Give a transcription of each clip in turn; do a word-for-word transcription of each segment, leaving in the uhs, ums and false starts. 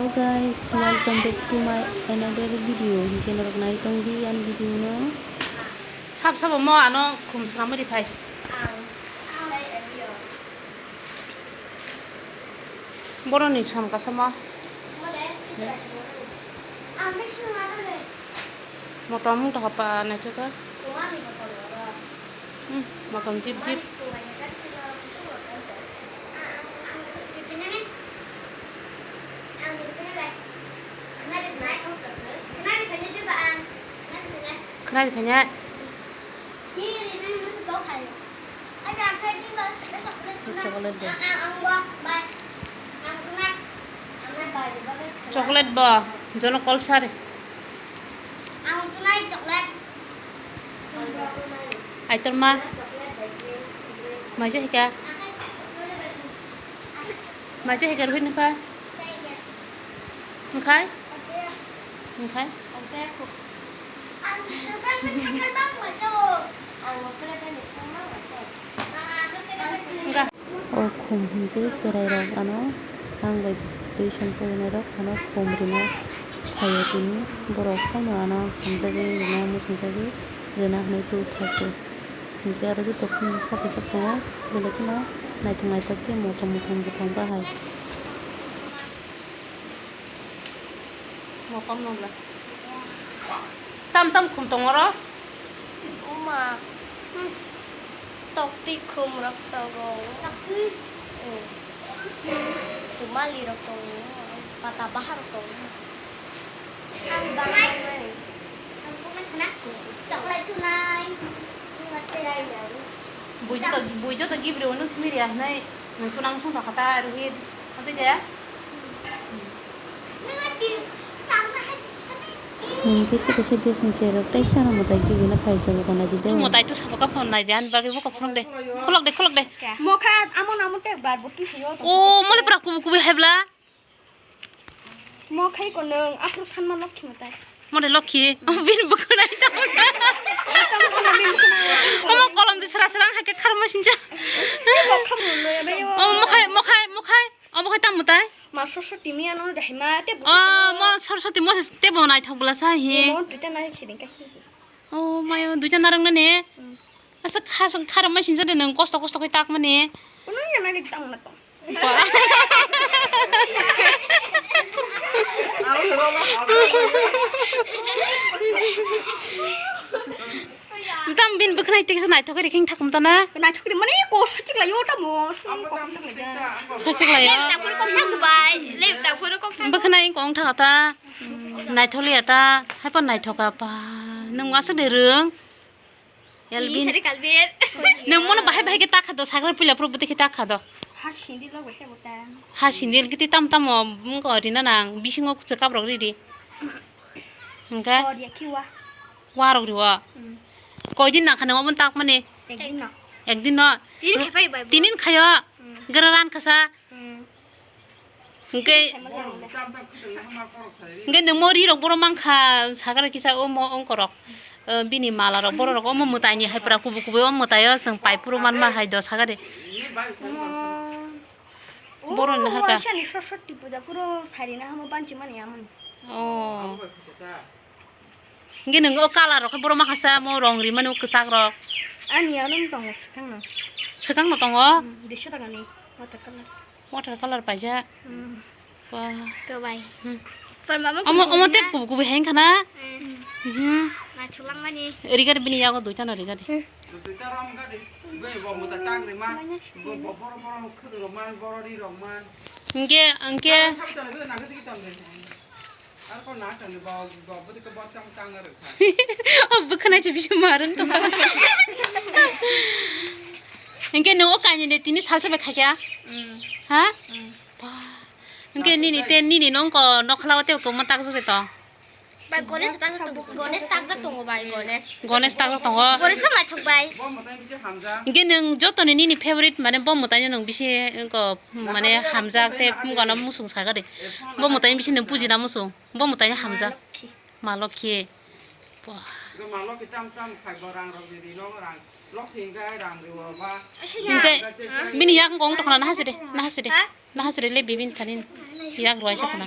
Guys, welcome back to my another video. Hinkhe norok nai tong di ani video no. Sab sabo mo ano khum swnamwi ri phai. Boroni som kasamo. Motom wng tongkha pa naithok khe. Hmm, motom jip jip. Nari phanya. Chocolate de. Chocolate bo, jono kol sari. Aitor ma. Maisa hika. Maisa hika ruhi nuka. Nukai. Nukai. O khum hinkhe chwrairok ano ang bai tuition porinairok ano khum rina phaio tini. Borok haino ano hamjagwi rina muchungjagwi rina hinwi tubuphaikhe. Hinkhe aro joto khum sabuijak tongo, belai kheno naithok naithok khe motom motom bwkhang bahai. Motom no bwla. Tam tam khum tongo oro. Oma. Hmm. Tokti khum rok tongo. Tokti. Eh. Sumali rok tongo. Pata bahar rok tongo. Ang bangai mai. Chocolate tunai. Buijo to, buijo to gibri wano simi riya hnai. Nang kunang sung thakata ruhi. Ate de. Nini khe tei kaisa bes ni chair rok tei sana mwtai khe bini phai jabo gana di do. Mwtai to sabo ka phone nai de, ani bagwi bo ka phone de. Khulok de, khulok de. Mokha amo namo te bar bo twi yo. O mole pra kubu kubu hebla. Mo khai ko nung afro sanma lokhi mwtai. Mole lokhi. O bini bukhu nai to. Omo kolom di sra sra hai khe kharma sinja. Bo khabru lo ya bai o. O mokhai, mokhai, mokhai. Omo khai tamo tai? Ma soso timi ano dahima te bu. O mo soso timo se tebo naithok bwla sa hi. Mo duita nai siding ka hi. O mayo duita narang nani. Hmm. Asa khas kharang mai sinjak de nang kosto kosto khai tak mani. Kuno ya nai tang na to. Ba. Tam bin bwkhnai tiksa naithok ri khing thakum tana. Naithok ri mani ko sachik lai yo tamo. Sachik lai yo. Lep tak phuru kok thang bai. Lep tak phuru kok thang. Bwkhnai kong thang ta. Naithok liya ta. Hai pa naithok apa. Nung aswk de rung. Elbin. Sari kalbir. Nung mono bahai bahai ke takha do sakra pila pro bwtwi ke takha do. Ha sindi lo bahai bota. Ha sindi kiti tam tam mo bung ko rina nang bisingo kuchuk kabrok riri. Hingke? Sor ya kiwa. Warok riwo. Hmm. Koidin nangkha nang obo tak mani? Ekdin no. Ekdin no. Tinin khai pai bai bo. Tinin khayo. Hmm. Gra ran khasa. Hmm. Hingke, hingke nung mo ri rok boro mankha sakra kisa omo ongkorok. Eh, bini mala rok borok rok omo mwtai ni hai pura kubu kubu omo mwtai o chwng pai puro manma hai do sakari. Hmm. Borok ni Oh, harka. Waisa ni Saraswati puja puro sari na hamo banchi mani amon. Oh. Hingke nung o colour rok khe borok makha sa mo rong rimani o kwchak rok. Ani ano tongo swkang no. Swkang no tongo? Hmm, duiso taka ni water colour. Water colour paijak. Hmm. Wah. Kwbai. Hmm. Omo, omo tep kubu kubu heng khana. Hmm. Mhm. Na chulang mani. Rigar bini yago duita no rigar. Hmm. Duita rom gadi. Bai bo muta tang rima. Bo, bo, boro, boro khudung rok man, boro ri rok man. Hingke, hingke. Ar ko na tang de, bo, bo, bo, bo, bo, tang, tang, ar kha. O bwkhwnai se bisi marwng tong. Hingke nung o kainwi de tini salsa bai khaikha? Mm. Ha? Mm. Ba. Hingke nini te, nini nongko nokhlao te kwma takjak de to. Bai, Ganesh takjak tongo, Ganesh takjak tongo bai, Ganesh. Ganesh takjak tongo. Ganesh sama chok bai. Hingke nung jotoni nini favorite mane bo mwtai nung bisi ko mane hamjak te gana musung saga de. Bo mwtai bisi nung pujina musung. Bo mwtai hamjak. Ma Lokhi. Ma Lokhi. Bo. Ma Lokhi tam tam khai bo rang rok ni rino rang. Hinkhe bini yak wng tongkhna nahaside, nahaside, nahaside le bibini thani yak rwai chakna.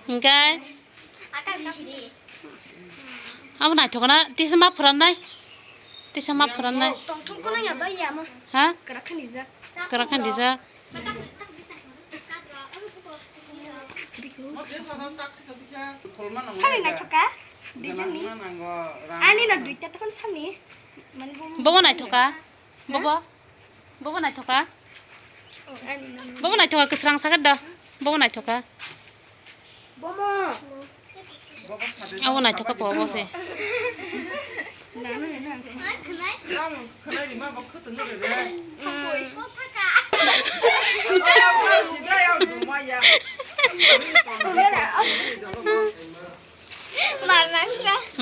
Hinkhe abo naithokna tisa ma phwrannai, tisa ma phwrannai. Ha? Kwrak khan rijak. Sari naithok kha? Duijani. Ani no duita tokon sani. Bobo naithok kha? Bobo? Bobo naithok kha? Bobo naithok kha, kwsrang sakhe da. Bobo naithok kha? Bomo. Abo naithok kha, bobo se.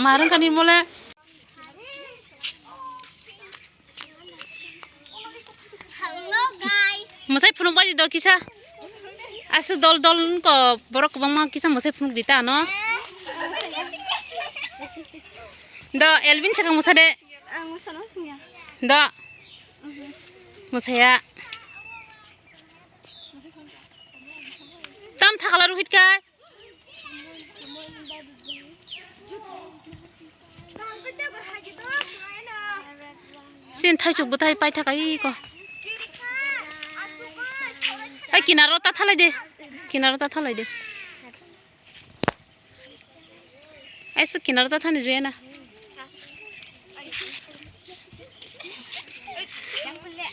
Marwng kani mole. Hello guys. Mwsai phunuk bai do kisa. Aswk dol dol wngkha borok kwbangma kisa mwsai phunuk di ta no. Do Elvin sakang mwsa de. Ang mwsana singya. Do. Mwsaya. Tam thakala ruhit kai. Sin thaichuk bwthai paithak ai ko. Ai kinaro ta thalai de. Kinaro ta thalai de. Ai se kinaro ta thani juya na.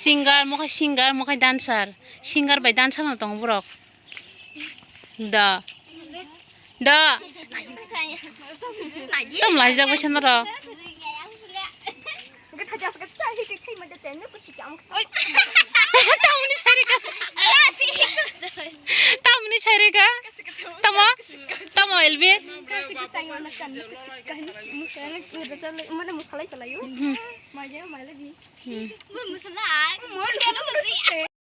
Singer, mokhai singer, mokhai dancer. Singer bai dancer no tongo borok. Da. Da. Tam laijak bai sana ro. Tamni sarika. Tamni sarika. Tamo. Tamo Elvin. Hmm. Hmm.